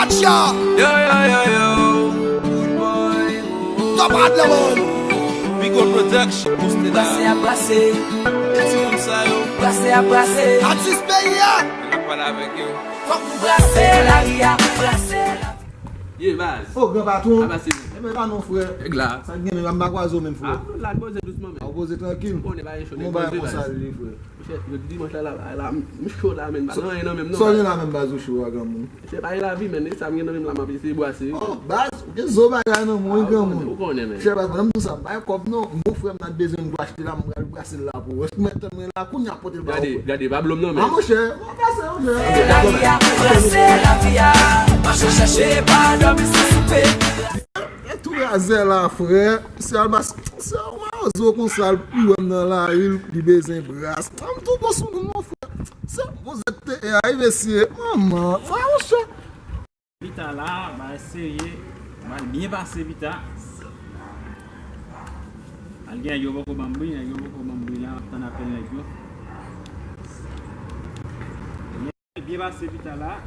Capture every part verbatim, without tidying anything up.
Yo, yo, yo, yo. Top Adler, man. Bigo Production, poste la. Brase a brase. E ti moun sa yo. Brase a brase. Atis peyi a. N ap pale avèk yo. Fòk nou brase lari a, brase la. Ye, baz. Oh, gran patwon. Ebyen, pa non, frè. Nèg la. Sa k gen menm, m pa kwaze w menm, frè. Ah, la, poze dousman, men. Ou poze trankil. Ou konnen bagay cho, nèg poze, baz. Monchè, jodi dimanch la, la, la, m cho la, men, m pa gen anyen nan men m, non, baz. Sa w gen la menm, baz, ou cho a, granmoun? Monchè, bagay lavi, men, e sa m gen nan men m la, m ap eseye bwase. Oh, baz, ou gen zo bagay nan men w, wi, granmoun. Ou konnen, men. Chè, baz, pandan m di w sa, m pa gen kòb, non. M gon frè m nan bezwen m achte la, m pral brase l la pou ou. Èske mwen tann mwen la, kounye a pote l ba ou, frè. Gade, gade, pa blo m non, men. Ah, monchè, m ap pase, monchè. Se lari a pou brase lavi a. Mache chache, pa dòmi san soupe. E tou razè la, frè. Se Albas, se yon mawozo konsa, li wè m nan lari, li bezwen bras. An m tou bon sou nou, mon frè. Se bon zèt te e a, mesye. Manman, frè, monchè. Pita la, bagay serye. Mal byen pase, Pita. Al gen nèg yo poko ban m bri, nèg yo poko ban m bri la, m ap tann apèl nèg yo. Byen pase, Pita la.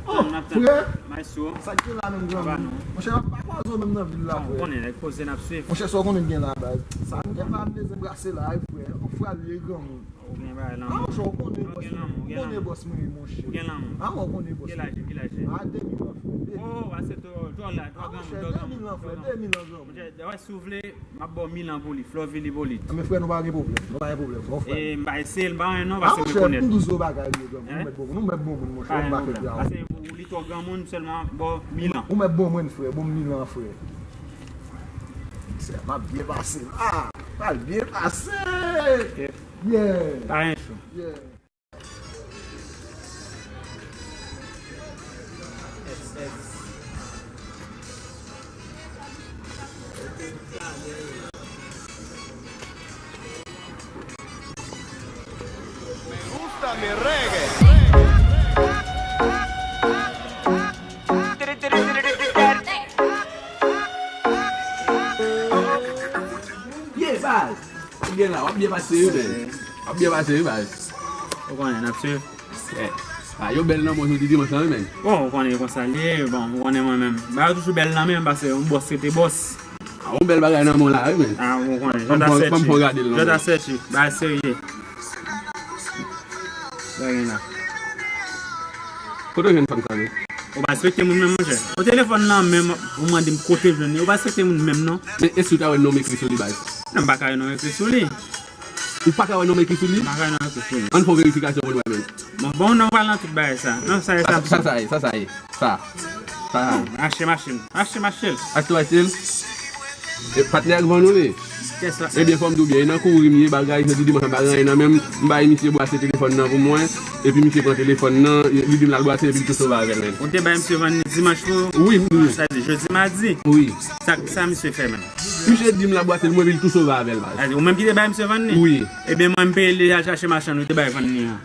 Oh, frè. Maestro. Sa k gen la menm, granmoun? Monchè, m ap pa kwaze w menm nan vil la, frè. Ou konnen, nèg poze n ap swiv. Monchè, sa w konnen gen la, baz? Sa m gen la, m bezwen brase la, wi, frè. Yon frè l ye, granmoun. Ou gen bagay lanmou. Ah, monchè, ou konnen bòs mwen ye, monchè. Ou gen lanmou. Ah, ou konnen bòs mwen. Ki laj ou, ki laj ou? Ah, de mil an, frè, de mil. Oh, ase twò, twò la, twò granmoun, twò granmoun, twò granmoun. Monchè, de mil an, granmoun. Monchè, si w vle, m ap ba w mil an pou li, Florvil Ipolit. Men frè, nou pa gen pwoblèm, nou pa gen pwoblèm, mon frè. E m pa eseye l, m pa anyen non, paske m rekonèt. Ah, monchè, m di w bagay li, granmoun. Nou mèt bon, nou mèt bon moun, monchè, nou pa fè pya. Paske li twò granmoun, sèlman ba w mil an. Ou mèt bon mwen, frè, bon mil an, frè. Sè, m ap byen pase la. Pral byen pase. Yeah. Pa gen cho. Yeah. Me gusta mi reggae. Yeah, baz. W ap byen la, w ap byen pase wi, men. W ap byen pase wi, baz. Ou konnen, n ap swiv. Yeah. Ah, yo bèl nan mwen jodi dimanch lan wi, men. Bon, ou konnen konsa l ye, bon, ou konnen mwen menm. Ba yo toujou bèl nan men m, paske yon bòs rete bòs. Ah, yon bèl bagay nan men w la wi, men. Ah, ou konnen, jan ta sèchi. Jan ta sèchi, bagay serye. Bagay la. Kote w jwenn fanm sa, men? Ou pa respekte moun menm, monchè. Ou telefòn nan men m, ou mande m kote w jwenn li. Ou pa respekte moun menm, non. Men èske w ta wè non m ekri sou li, baz? Non, m pa ka wè non m ekri sou li. Ou pa ka wè non m ekri sou li? M pa ka wè non m ekri sou li. Ann fè yon verifikasyon pou n wè, men. Bon, bon, non, pral nan tout bagay sa. Non, sa e sa. Sa, sa, sa ye, sa, sa ye. Sa. Sa. Achte machin. Achte machin. Achte machin. E patnè k vann ou li? Kès la? Ebyen, fò m di w byen, e nan kouri m ye, bagay, jodi dimanch, m pa gen anyen nan men m, m bay misye bwase telefòn nan pou mwen, epi misye pran telefòn nan, li di m l al bwase, epi l tou sove avè l, men. Ou te bay misye vann li dimanch pou? Wi, wi. Sa di, jodi madi? Wi. Sa, sa misye fè, men? Misye di m l ap bwase l, mwen, epi l tou sove avè l, baz. Sa di, ou menm ki te bay misye vann li? Wi. Ebyen, mwen, m peye li al chache machann ou te bay vann li an.